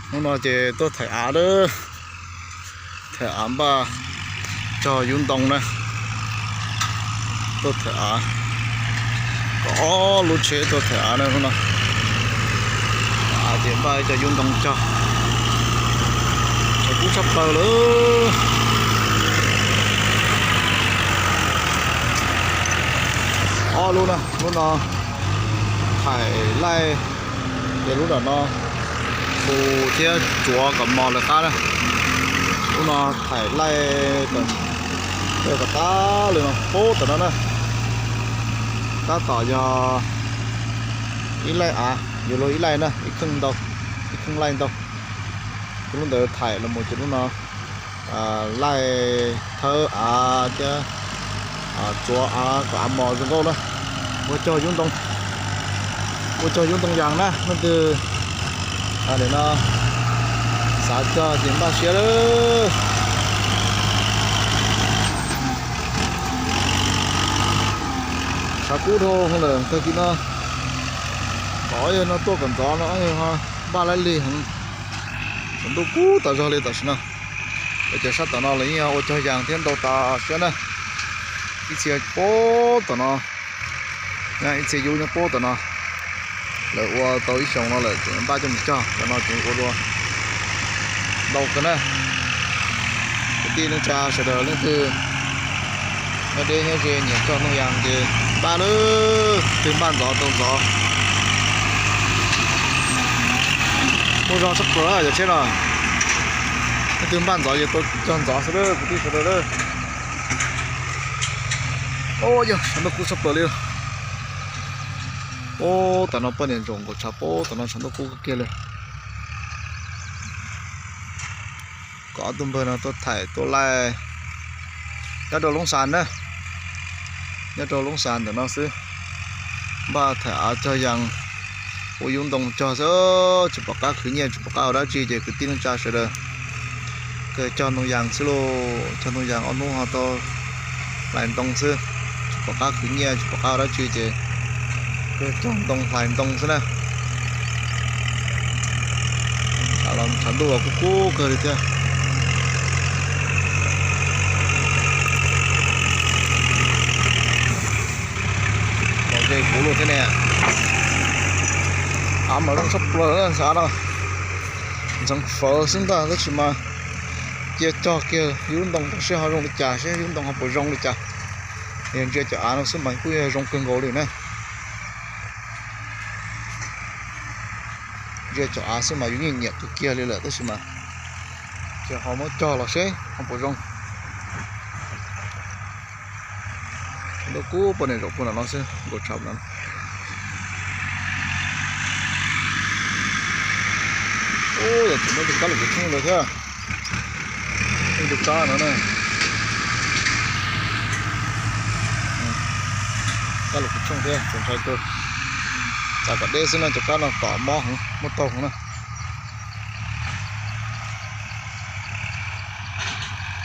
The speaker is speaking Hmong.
Hnub no ces tuaj thaim av lawm, thaim av npaj cog yub ntoo na. Tuaj thaim av, kom ob lub tsheb tuaj thaim av na hnub no. Av ces npaj cog yub ntoo cog, tshav kub tshaj plaws lawm. Ob lub na, lub no thaim laij, ces lub nram no hu thiab tsuav kom mos lawv qab na. Lub no thaim laij, tom qab li no, pub tom no na. Tab tom yog ib laij av, yuav luag ib laij na, ib kheej ntau, ib kheej laij ntau. Ces lub ntawd thaim los mus ces lub no laij thawb av thiab tsuav av kom av mos zoo nkauj na. Ua cog yub ntoo, ua cog yub ntoo yas na, leej twg no xav cog ces npaj siab lawm. Tshav kub dhau lawm tag kis no, kom yog no tuaj kom ntxov no ho npaj laib lig heev. Tshav ntuj kub tas zog li tam sim no. Ces sab tom no los yeej yog ua cog yas thiab ntau tas siab na. Ib txhia pub tom no, ib txhia yub nyob pub tom no. Lawv ua tau ib xyoos no lawm ces npaj coj mus cog, cov no ces ua dua ntau kawg na. Kwv tij neej tsa sawv daws leej twg nyob deb nyob ze nyiam cog ntoo yas ces npaj lawm, twg npaj ntxov tau ntxov. Muaj zog tshaj plaws cov tsheb no, leej twg npaj ntxov ces tau cog ntxov xwb lawm kwv tij sawv daws lawm. Yog tshav ntuj kub tshaj plaws li. Pub tom no poj niam ntsaum nkaus tshav, pub tom no tshav ntuj kub kawg kiag li. Kom ob tug npawg no tuaj thaim tuaj laij nyob rau Loob Xas na, nyob rau Loob Xas ntawm no xwb. Npaj thaim av cog yas, ua yub ntoo cog xwb, tsis pom qab khwv nyiaj, tsis pom qab ua dab tsi ces kwv tij neej tsa sawv daws kawg cog ntoo yas xwb lauj. Cog ntoo yas ob hnub ho tau hlais ntoo xwb, tsis pom qab khwv nyiaj, tsis pom qab ua dab tsi ces kawg cog ntoo hlais ntoo xwb na. Tshav los tshav ntuj los kub kub kawg li thiab. Los ze kuv luaj thiab ne. Av mas zoo tshaj plaws na, av no ntxeev fawv xwb ntag tab sis mas cia cog kiag yub ntoo tau seb ho zoo li cas, seb yub ntoo ho puas zoo li cas. Yog ntsia cov av no xwb mas kuj yog zoo kawg nkaus li na. Ntsia cov av xwb mas yus yeej nyiam kawg kiag li lawm tab sis mas ces ho muab cog los seb ho puas zoo. Tshav ntuj kub poj niam zaum puag nram no xwb, nkaus tshav no. Ub, yog tseem muaj tus kab lus kuv tshooj ntawd thiab. Tus kab no na, kab lus kuv tshooj thiab tseem ntshai kawg. Txav kom deb xwb no, cov kab no tom mob heev, muab taug heev na.